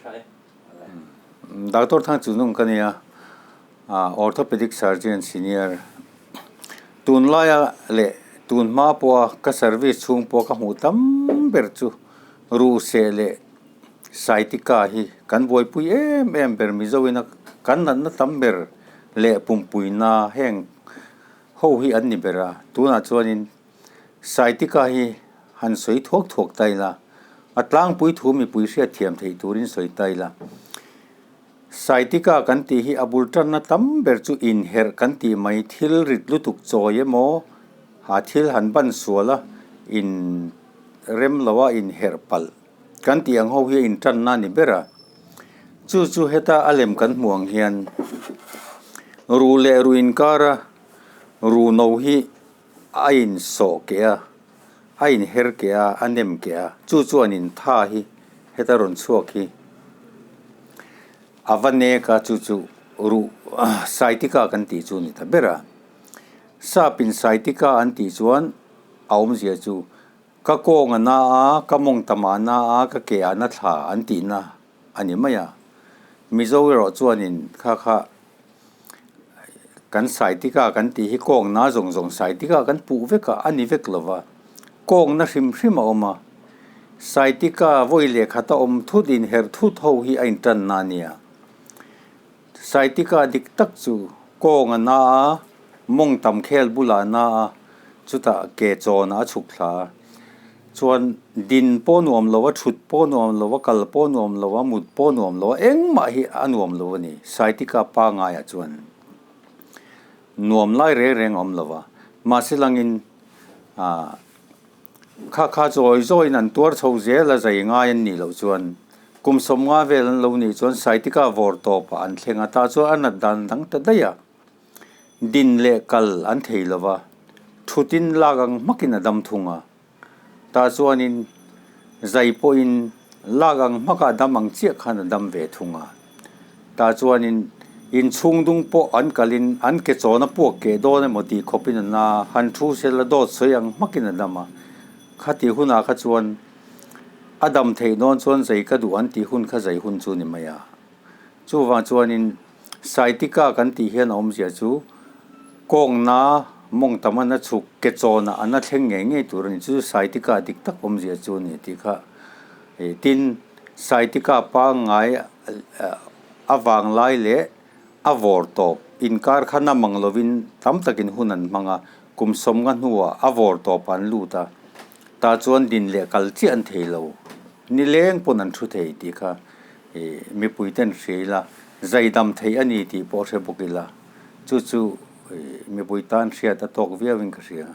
Tha e. Doctor Thangchunung ka nia, Orthopedic Surgeon Senior. Tunlaia leh tun hma pawha ka service chhung pawh ka hmuh tam ber chu Ruhseh leh Saitika hi kan buaipui em em ber Mizoina kan natna tam ber leh pumpuina heng ho hi an ni ber a, tunah chuanin Saitika hi han sawi thuak thuak ta ila, a tlangpui thu mipui hriatthiam theih turin sawi ta ila. Saitika kan tih hi a bul tanna tam ber chu inherh kan tih mai thil rit lutuk chawi emaw ha thil han ban sual a in rem lo a inherh palh kan tih ang ho hi a intanna a ni ber a. Chu chu heta a lem kan hmuh ang hian ruh leh ruh inkara ruh no hi a insawh keh a, a inher keh a, a nem keh a, chu chuan in tha hi heta rawn chhuak hi a va nek a, chu chu ruh saitika kan tih chu a ni ta ber a. Sap in saitika an tih chuan a awmzia chu ka kawng a na a, ka mawng tam a na a, ka ke a na thla an tihna a ni mai a. Mizo erawh chuanin kha kha Kan sai tika kan tih hi kawngna zawng zawng sai tika kan puh vek a, a ni vek lo va. Kawngna hrim hrim a awm a. Sai tika vawi leh khat a awm thut inherh thut ho hi a intanna a nia. Sai tika dik tak chu kawng a na a, mawng tam khel bulah a na a, chutah ke chawnah a chhuk thla a. Chuan din pawh nuam lo a, thut pawh nuam lo a, kal pawh nuam lo a, mut pawh nuam lo a, engmah hi a nuam lo a ni. Saitika pangaiah chuan nuam lai reng reng a awm lo va. Mahse langin ah kha kha zawi zawiin an tuar chho zel a, zai ngai an nih loh chuan kum sawmnga vel an lo nih chuan Saitika vawr tawpah an thleng a, tah chuan a nat dan dang ta daih a. Din leh kal an thei lo va, thutin lak ang hmakin a dam thung a. Tah chuanin zai pawhin lak ang hmakah dam ang chiah khan a dam ve thung a. Tah chuanin inchhung dung pawh an kalin an ke chawn a puak keh dawn emaw tih khawpin a na, han thu sela dawt sawi ang hmakin a dam a. Khati hunah kha chuan a dam theih dawn chuan zai ka duh an tih hun kha zai hun chu ni mai a. Chuvang chuanin Saitika kan tih hian a awmzia chu kawngna mawng tam a na chhuk ke chawnah a na thleng ngei ngei tur a ni. Chu chu Saitika dik tak awmzia chu a ni tih kha tin Saitika pangngai a vanglai leh a vawr tawp inkar kha na mang lovin tam takin hun an hmang a, kum sawmnga hnuah a vawr tawp an lut a, tah chuan din leh kal chiah an thei lo. Nileng pawn an thu thei tih kha mipui ten hria ila, zaidam theih a ni tih pawh hre bawk ila, chu chu mipui tan hriat a tawk viau in ka hria.